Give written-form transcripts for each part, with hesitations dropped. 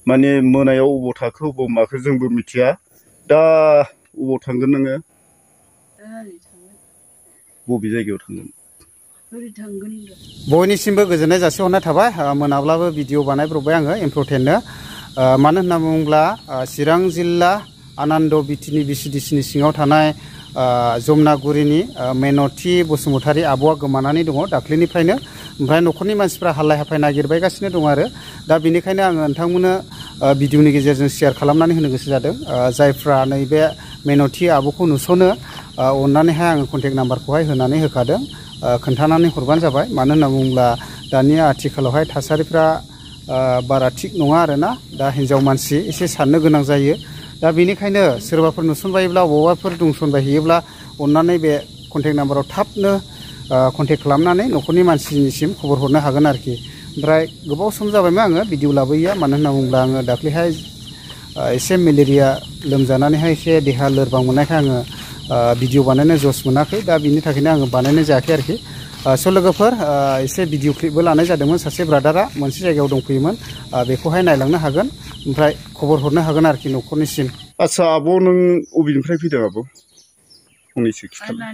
माने मोनायाव अबाव थाखो अबाव माखो जोंबो मिथिया दा अबाव थांगोन नोङो बबे जायगायाव थांगोन बयनिसिमबो गोजोननाय जासिहरनाय थाबाय मोनाब्लाबो भिडिअ बानायब्रबबाय आङो इम्परटेन्टनो मानो होनना बुङोब्ला चिरां जिल्ला आनन्द बिटिनि बिसिडिसिनि सिङाव थानाय जमनागुरिनि मेनथि बसुमतारी आब'आ गोमानानै दङ दाख्लैनिफ्रायनो ओमफ्राय न'खरनि मानसिफ्रा हालाय हाफाय नागिरबायगासिनो दं आरो दा बेनिखायनो आङो नोंथांमोननो भिडिअनि गेजेरजों शेयार खालामनानै होनो गोसो जादों जायफ्रा नैबे मेनथि आब'खौ नुस'नो अननानैहाय आङो कन्टेक्ट नाम्बारखौहाय होनानै होखादों खोन्थानानै हरबानो जाबाय मानो होनना बुङोब्ला दानिया आथिखालावहाय थासारिफ्रा बारा थिग नङा आरोना दा हिन्जाव मानसि एसे साननो गोनां जायो दा बेनिखायनो सोरबाफोर नुसनबायोब्ला बबावबाफोर दंसनबायहैयोब्ला अननानै बे कन्टेक्ट नाम्बाराव थाबनो कन्टेक्ट खालामनानै न'खरनि मानसिनिसिम खबर हरनो हागोन आरोखि ओमफ्राय गोबाव सम जाबायमोन आङो भिडिअ लाबोयैया मानो होनना बुङोब्ला आङो दाख्लैहाय एसे मेलेरिया लोमजानानैहाय एसे देहा लोरबां मोननायखाय आङो भिडिअ बानायनो जस मोनाखै दा बिनि थाखायनो आङो बानायनाय जायाखै आरोखि स' लोगोफोर एसे भिडिअ क्लिपबो लानाय जादोंमोन सासे ब्रादारा मोनसे जायगायाव दंफैयोमोन बेखौहाय नायलांनो हागोन ओमफ्राय खबर हरनो हागोन आरोखि न'खरनिसिम आच्छा आब' नों अबेनिफ्राय फैदों आब' फंनैसो खिथालाय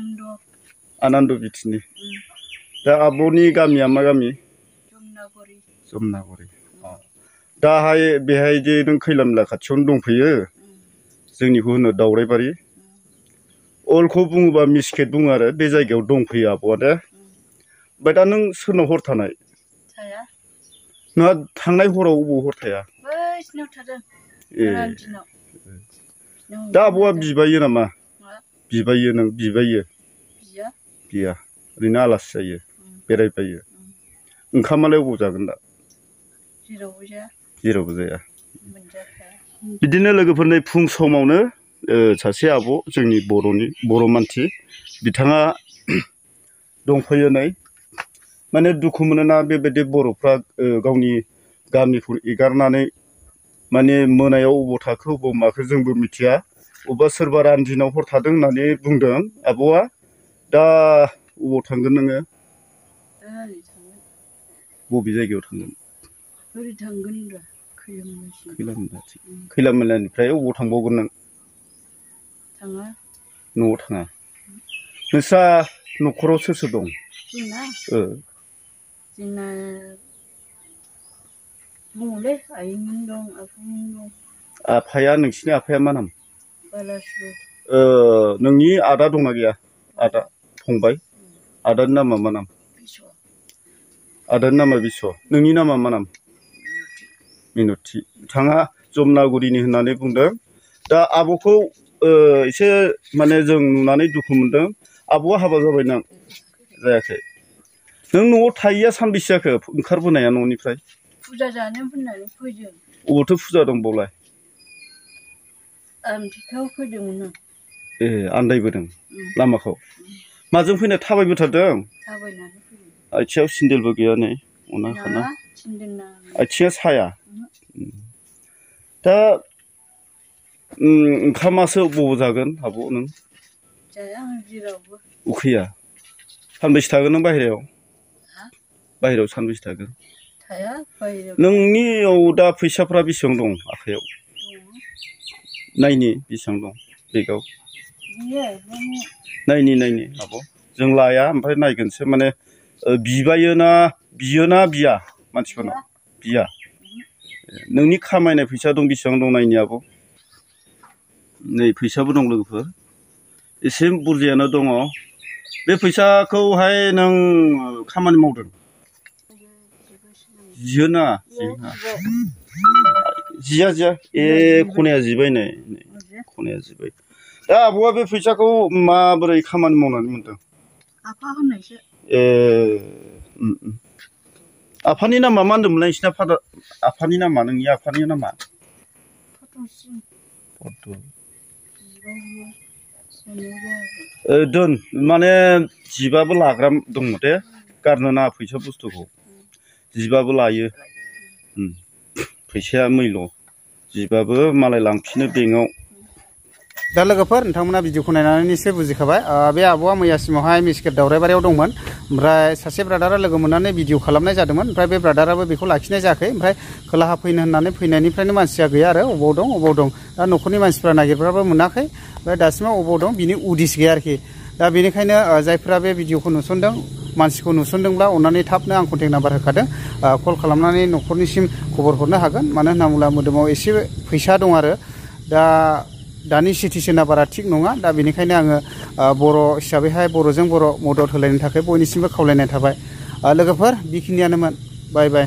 आनन्द बिटिनि दा आब'नि गामिया मा गामि जमनागुरि दाहाय बेहाय जे नों खैलामला खाथियावनो दंफैयो जोंनिखौ होनो दावराइबारि अलखौ बुङोबा मिसखेत बुङो आरो बे जायगायाव दंफैयो आब'आ दे ओमफ्राय दा नों सोरनाव हर थानाय नोंहा थांनाय हराव अबाव हर थाया ए दा आब'आ बिबायो नामा बिबायो नों बिबायो बिया ओरैनो आलासि जायो बेरायबायो ओंखामालाय अबाव जागोन दा जेरावबो जाया बिदिनो लोगोफोर नै फुं समावनो सासे आब' जोंनि बर' मानसि बिथाङा दंफैयो नै माने दुखु मोनोना बेबायदि बर'फ्रा गावनि गामिखौ एगारनानै माने मोनायाव अबाव थाखो अबाव माखो जोंबो मिथिया अबेबा सोरबा रान्दिनाव हर थादों होननानै बुंदों आब'आ दा अबाव थांगोन नोङो बबे जायगायाव थांगोन खैलामैलानिफ्राय अबाव थांबावगोन नों न'आव थाङा नोंस्रा न'खराव सोर सोर दं जोंना दङलै आइमोन दं आफामोन दं आफाया नोंसिनि आफाया मा नाम नोंनि आदा दंना गैया आदा फंबाय आदानि नामा मा नाम आदानि नामा बिस्व नोंनि नामा मा नाम मिनथि बिथाङा जमनागुरिनि होननानै बुंदों दा आब'खौ एसे माने जों नुनानै दुखु मोनदों आब'आ हाबा जाबाय नों जायाखै नों न'आव थायैया सानबेसे जाखो ओंखारबोनाया न'निफ्राय फुजा जानो होननानै फैदों अबावथो फुजा दं बावलाय आमथेखायाव फैदोंमोन आं ए आन्दायबोदों लामाखौ माजों फैनो थाबायबोथारदों थाबायनानै फैदों आथिङाव सिन्देलबो गैया नै अना खाना आथिङा साया दा ओंखामासो बबाव जागोन आब' नों जाया आं जेरावबो उखैया सानबेसे थागोन नों बाहेरायाव सानबेसे थागोन थाया नोंनियाव दा फैसाफ्रा बेसेबां दं आखाइयाव नायनि बेसेबां दं बेगाव नायनि आब' जों लाया ओमफ्राय नायगोनसो माने बियोना बिया मानसिफोरनाव बिया नोंनि खामायनाय फैसा दं बेसेबां दं नायनि आब' नै फैसाबो दं लोगोफोर एसे बुरजायानो दङ बे फैसाखौहाय नों खामानि मावदों जिया ए खनाया जिबाय नै खनाया जिबाय दा आब'आ बे फैसाखौ माबोरै खामानि मावनानै मोनदों आफा होननायसो ए आफानि नामा मा होनदोंमोनलाय नोंसिना फादार आफानि नामा नोंनि आफानि नामा दोन माने जिबाबो लाग्रा दङ दे गारनो नाङा फैसा बुस्थुखौ जिबाबो लायो फैसाया मैल' जिबाबो मालाय लांफिनो बेंकआव दा लोगोफोर नोंथांमोना भिडिअखौ नायनानै निसय बुजिखाबाय बे आब'आ मैयासिमावहाय मिस्केट दावराइबारियाव दंमोन ओमफ्राय सासे ब्रादारा लोगो मोननानै भिडिअ खालामनाय जादोंमोन ओमफ्राय बे ब्रादाराबो बेखौ लाखिनाय जायाखै ओमफ्राय खोलाहा फैनो होननानै फैनायनिफ्रायनो मानसिया गैया आरो अबाव दं दा न'खरनि मानसिफ्रा नागिरब्लाबो मोनाखै ओमफ्राय दासिमाव अबाव दं बिनि उदिस गैया आरोखि दा बेनिखायनो जायफ्रा बे भिडिअखौ नुसनदों मानसिखौ नुसनदोंब्ला अन्नानै थाबनो आं कन्टेक्ट नाम्बार होखादों कल खालामनानै न'खरनिसिम खबर हरनो हागोन मानो होनना बुङोब्ला मोदोमाव एसे फैसा दं आरो दा दानि सिटुएसना बारा थिग नङा दा बेनिखायनो आङो बर' हिसाबैहाय बर'जों बर' मदद होलायनो थाखाय बयनिसिमबो खावलायनाय थाबाय लोगोफोर बेखिनियानोमोन बाय बाय